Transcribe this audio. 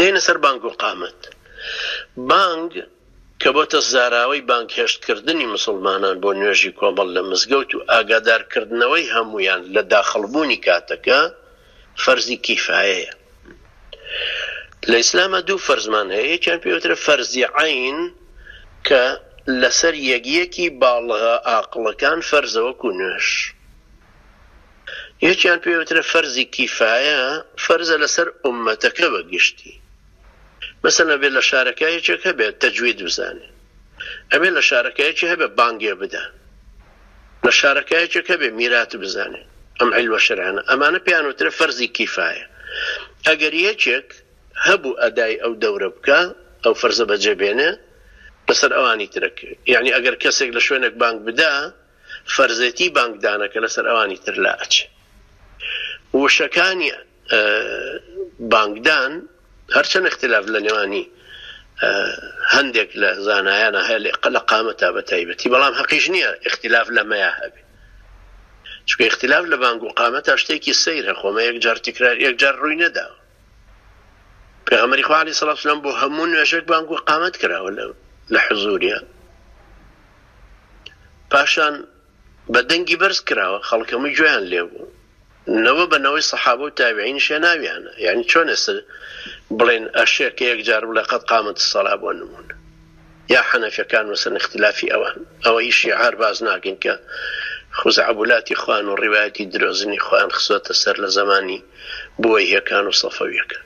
دێینە سەر بانگ و قامەت. بانگ کە بۆتە زاراوەی بانگهێشتکردنی مسوڵمانان بۆ نوێژی کۆمەڵ لە مزگەوت و ئاگادارکردنەوەی هەموویان لە داخڵبوونی کاتەکە، فەرزی کیفایەیە. لە ئیسلاما دوو فەرزمان هەیە، یەکیان پێی وترێ فەرزی عەین کە لەسەر یەک یەکی باڵغە ئاقڵەکان فەرزە وەکو نوێژ. یەکیان پێی وترێ فەرزی کیفایە، فەرزە لەسەر ئوممەتەکە بە گشتی. مەسەلەن ئەبێ لە شارەکە یەکێک هەبێت تەجوید بزانێ، ئەبێ لە شارەکە یەکێ هەبێ بانگێ بدا، لە شارەکە یەکێک هەبێ میرات بزانێ، ئەم عیلمە شەرعانە ئەمانە پێیان وترێ فەرزی کیفایە. ئەگەر یەکێک هەبوو ئەدای ئەو دەورە بکا، ئەو فەرزە بەجێ بێنێ، لەسەر ئەوانی ترە کەوێ. یەعنی ئەگەر کەسێک لە شوێنێک بانگ بدا، فەرزێتی بانگدانەکە لەسەر ئەوانی تر لا ئەچێ. وشەکانی بانگدان هەرچەند اختلاف لە نێوانی هەندێک لە زانایانە هەیە لە قامەتا بە تایبەتی بەڵام هەقیش نییە اختلاف لەمەیا هەبێ چونکە اختلاف لە بانگ و قامەتا شتێکی سەیرە خۆمە یەکجار تکرار یەکجار ڕووی نەداوە پێغەمبەری خوا علیه الصلاة والسلام بۆ هەموو نوێژێک بانگ و قامەت کراوە لە حزوریە پاشان بە دەنگی بەرز کراوە خەڵک هەمووی گوێیان لێ بوو نەوە بە نەوەی سەحابە و تابعینیش هێناویانە یعنی چۆن ئێستا بڵێن ئەشێ کە یەک جار بڵێ قەد قامت الصلاة بۆ نمونە یا حەنەفیەکان مەسەن اختلافی ئەوان ئەوە هی شیعە هەر باس ناکەین کە خزعبولاتی خۆیان و ڕیوایەتی درۆزنی خۆیان خستۆتە سەر لە زەمانی بوەیهیەکان و سەفەویەکان.